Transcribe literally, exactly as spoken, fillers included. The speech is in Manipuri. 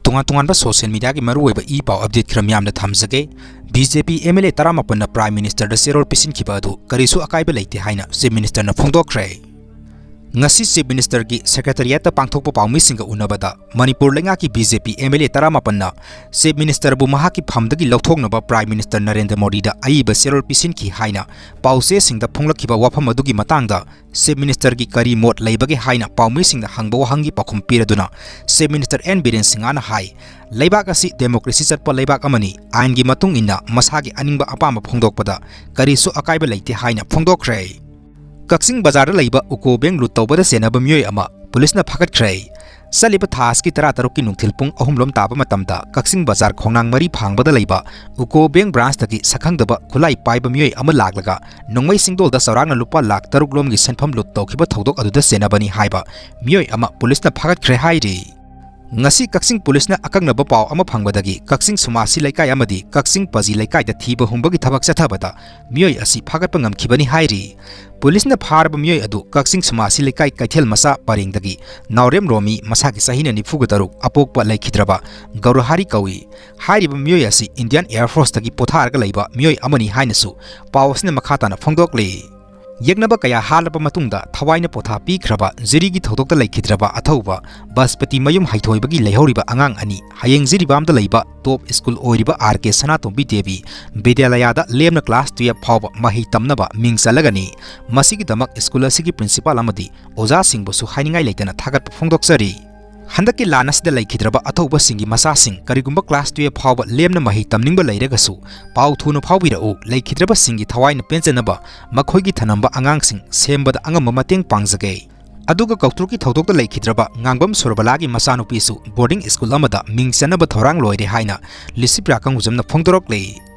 ꯇꯣꯉꯥꯟ ꯇꯣꯉꯥꯟꯕ social mediaꯒꯤ ꯃꯔꯨꯑꯣꯏꯕ ꯏ ꯄꯥꯎ update ꯈꯔ ꯃꯤꯌꯥꯝꯗ ꯊꯝꯖꯒꯦ꯫ BJP MLA ꯇꯔꯥꯃꯥꯄꯟꯅ Prime Ministerꯗ ꯆꯦꯔꯣꯜ ꯄꯤꯁꯤꯟꯈꯤꯕ ꯑꯗꯨ ꯀꯔꯤꯁꯨ ꯑꯀꯥꯏꯕ ꯂꯩꯇꯦ ꯍꯥꯏꯅ Chief Ministerꯅ ꯐꯣꯡꯗꯣꯛꯈ꯭ꯔꯦ꯫ ꯉꯁꯤ Chief Ministerꯒꯤ Secretariatꯇ ꯄꯥꯡꯊꯣꯛꯄ ꯄꯥꯎꯃꯤꯁꯤꯡꯒ ꯎꯅꯕꯗ ꯃꯅꯤꯄꯨꯔ ꯂꯩꯉꯥꯛꯀꯤ BJP MLA ꯇꯔꯥꯃꯥꯄꯟꯅ Chief Ministerꯕꯨ ꯃꯍꯥꯛꯀꯤ ꯐꯝꯗꯒꯤ ꯂꯧꯊꯣꯛꯅꯕ Prime Minister ꯅꯔꯦꯟꯗ꯭ꯔ ꯃꯣꯗꯤꯗ ꯑꯏꯕ ꯆꯦꯔꯣꯜ ꯄꯤꯁꯤꯟꯈꯤ ꯍꯥꯏꯅ ꯄꯥꯎꯆꯦꯁꯤꯡꯗ ꯐꯣꯡꯂꯛꯈꯤꯕ ꯋꯥꯐꯝ ꯑꯗꯨꯒꯤ ꯃꯇꯥꯡꯗ Chief Ministerꯒꯤ ꯀꯔꯤ ꯃꯣꯠ ꯂꯩꯕꯒꯦ ꯍꯥꯏꯅ ꯄꯥꯎꯃꯤꯁꯤꯡꯅ ꯍꯪꯕ ꯋꯥꯍꯪꯒꯤ ꯄꯥꯎꯈꯨꯝ ꯄꯤꯔꯗꯨꯅ Chief Minister ꯑꯦꯟ ꯕꯤꯔꯦꯟ ꯁꯤꯡꯍꯅ ꯍꯥꯏ, ꯂꯩꯕꯥꯛ ꯑꯁꯤ democracy ꯆꯠꯄ ꯂꯩꯕꯥꯛ ꯑꯃꯅꯤ, ꯑꯥꯏꯟꯒꯤ ꯃꯇꯨꯡ ꯏꯟꯅ ꯃꯁꯥꯒꯤ ꯑꯅꯤꯡꯕ ꯑꯄꯥꯝꯕ ꯐꯣꯡꯗꯣꯛꯄꯗ ꯀꯔꯤꯁꯨ ꯑꯀꯥꯏꯕ ꯂꯩꯇꯦ ꯍꯥꯏꯅ ꯐꯣꯡꯗꯣꯛꯈ꯭ꯔꯦ꯫ ꯀꯛꯆꯤꯡ ꯕꯖꯥꯔꯗ ꯂꯩꯕ UCO Bank ꯂꯨꯠ ꯇꯧꯕꯗ ꯆꯦꯟꯅꯕ ꯃꯤꯑꯣꯏ ꯑꯃ ꯄꯨꯂꯤꯁꯅ ꯐꯥꯒꯠꯈ꯭ꯔꯦ꯫ ꯆꯠꯂꯤꯕ ꯊꯥ ꯑꯁꯤꯒꯤ ꯇꯔꯥꯇꯔꯨꯛꯀꯤ ꯅꯨꯡꯊꯤꯜ ꯄꯨꯡ ꯑꯍꯨꯝ ꯂꯣꯝ ꯇꯥꯕ ꯃꯇꯝꯗ ꯀꯛꯆꯤꯡ ꯕꯖꯥꯔ ꯈꯣꯡꯅꯥꯡ ꯃꯔꯤ ꯐꯥꯡꯕꯗ ꯂꯩꯕ UCO Bank branchꯇꯒꯤ ꯁꯛꯈꯪꯗꯕ ꯈꯨꯠꯂꯥꯏ ꯄꯥꯏꯕ ꯃꯤꯑꯣꯏ ꯑꯃ ꯂꯥꯛꯂꯒ ꯅꯣꯡꯃꯩ ꯆꯤꯡꯗꯣꯜꯗ ꯆꯥꯎꯔꯥꯛꯅ ꯂꯨꯄꯥ ꯂꯥꯈ ꯇꯔꯨꯛ ꯂꯣꯝꯒꯤ ꯁꯦꯟꯐꯝ ꯂꯨꯠ ꯇꯧꯈꯤꯕ ꯊꯧꯗꯣꯛ ꯑꯗꯨꯗ ꯆꯦꯟꯅꯕꯅꯤ ꯍꯥꯏꯕ ꯃꯤꯑꯣꯏ ꯑꯃ ꯄꯨꯂꯤꯁꯅ ꯐꯥꯒꯠꯈ꯭ꯔꯦ ꯍꯥꯏꯔꯤ꯫ ꯉꯁꯤ ꯀꯛꯆꯤꯡ ꯄꯨꯂꯤꯁꯅ ꯑꯀꯛꯅꯕ ꯄꯥꯎ ꯑꯃ ꯐꯪꯕꯗꯒꯤ ꯀꯛꯆꯤꯡ ꯁꯨꯃꯥꯁꯤ ꯂꯩꯀꯥꯏ ꯑꯃꯗꯤ ꯀꯛꯆꯤꯡ ꯄꯖꯤ ꯂꯩꯀꯥꯏꯗ ꯊꯤꯕ ꯍꯨꯝꯕꯒꯤ ꯊꯕꯛ ꯆꯠꯊꯕꯗ ꯃꯤꯑꯣꯏ ꯑꯁꯤ ꯐꯥꯒꯠꯄ ꯉꯝꯈꯤꯕꯅꯤ ꯍꯥꯏꯔꯤ꯫ ꯄꯨꯂꯤꯁꯅ ꯐꯥꯔꯕ ꯃꯤꯑꯣꯏ ꯑꯗꯨ ꯀꯛꯆꯤꯡ ꯁꯨꯃꯥꯁꯤ ꯂꯩꯀꯥꯏ ꯀꯩꯊꯦꯜ ꯃꯆꯥ ꯄꯔꯦꯡꯗꯒꯤ ꯅꯥꯎꯔꯦꯝ ꯔꯣꯃꯤ, ꯃꯁꯥꯒꯤ ꯆꯍꯤꯅ ꯅꯤꯐꯨꯒ ꯇꯔꯨꯛ, ꯑꯄꯣꯛꯄ ꯂꯩꯈꯤꯗ꯭ꯔꯕ ꯒꯧꯔꯍꯥꯔꯤ ꯀꯧꯏ꯫ ꯍꯥꯏꯔꯤꯕ ꯃꯤꯑꯣꯏ ꯑꯁꯤ Indian Air Forceꯇꯒꯤ ꯄꯣꯊꯥꯔꯒ ꯂꯩꯕ ꯃꯤꯑꯣꯏ ꯑꯃꯅꯤ ꯍꯥꯏꯅꯁꯨ ꯄꯥꯎ ꯑꯁꯤꯅ ꯃꯈꯥ ꯇꯥꯅ ꯐꯣꯡꯗꯣꯛꯂꯤ꯫ ꯌꯦꯛꯅꯕ ꯀꯌꯥ ꯍꯥꯠꯂꯕ ꯃꯇꯨꯡꯗ ꯊꯋꯥꯏꯅ ꯄꯣꯊꯥ ꯄꯤꯈ꯭ꯔꯕ ꯖꯤꯔꯤꯒꯤ ꯊꯧꯗꯣꯛꯇ ꯂꯩꯈꯤꯗ꯭ꯔꯕ ꯑꯊꯧꯕ ꯕꯁꯄꯇꯤ ꯃꯌꯨꯝ ꯍꯩꯊꯣꯏꯕꯒꯤ ꯂꯩꯍꯧꯔꯤꯕ ꯑꯉꯥꯡ ꯑꯅꯤ ꯍꯌꯦꯡ ꯖꯤꯔꯤꯕꯥꯝꯗ ꯂꯩꯕ top school ꯑꯣꯏꯔꯤꯕ ꯑꯥꯔ ꯀꯦ ꯁꯅꯥꯇꯣꯝꯕꯤ ꯗꯦꯕꯤ ꯕꯤꯗ꯭ꯌꯥꯂꯌꯥꯗ ꯂꯦꯝꯅ class twelve ꯐꯥꯎꯕ ꯃꯍꯩ ꯇꯝꯅꯕ ꯃꯤꯡ ꯆꯜꯂꯒꯅꯤ꯫ ꯃꯁꯤꯒꯤꯗꯃꯛ school ꯑꯁꯤꯒꯤ principal ꯑꯃꯗꯤ ꯑꯣꯖꯥꯁꯤꯡꯕꯨꯁꯨ ꯍꯥꯏꯅꯤꯡꯉꯥꯏ ꯂꯩꯇꯅ ꯊꯥꯒꯠꯄ ꯐꯣꯡꯗꯣꯛꯆꯔꯤ꯫ ꯍꯟꯗꯛꯀꯤ ꯂꯥꯟ ꯑꯁꯤꯗ ꯂꯩꯈꯤꯗ꯭ꯔꯕ ꯑꯊꯧꯕꯁꯤꯡꯒꯤ ꯃꯆꯥꯁꯤꯡ ꯀꯔꯤꯒꯨꯝꯕ class twelve ꯐꯥꯎꯕ ꯂꯦꯝꯅ ꯃꯍꯩ ꯇꯝꯅꯤꯡꯕ ꯂꯩꯔꯒꯁꯨ ꯄꯥꯎ ꯊꯨꯅ ꯐꯥꯎꯕꯤꯔꯛꯎ꯫ ꯂꯩꯈꯤꯗ꯭ꯔꯕꯁꯤꯡꯒꯤ ꯊꯋꯥꯏꯅ ꯄꯦꯟꯖꯅꯕ ꯃꯈꯣꯏꯒꯤ ꯊꯅꯝꯕ ꯑꯉꯥꯡꯁꯤꯡ ꯁꯦꯝꯕꯗ ꯑꯉꯝꯕ ꯃꯇꯦꯡ ꯄꯥꯡꯖꯒꯦ꯫ ꯑꯗꯨꯒ ꯀꯧꯇ꯭ꯔꯨꯛꯀꯤ ꯊꯧꯗꯣꯛꯇ ꯂꯩꯈꯤꯗ꯭ꯔꯕ ꯉꯥꯡꯕꯝ ꯁꯨꯔꯕꯂꯥꯒꯤ ꯃꯆꯥꯅꯨꯄꯤꯁꯨ boarding school ꯑꯃꯗ ꯃꯤꯡ ꯆꯟꯅꯕ ꯊꯧꯔꯥꯡ ꯂꯣꯏꯔꯦ ꯍꯥꯏꯅ ꯂꯤꯁꯤꯄ꯭ꯔꯤꯌꯥ ꯀꯪꯒꯨꯖꯝꯅ ꯐꯣꯡꯗꯣꯔꯛꯂꯤ꯫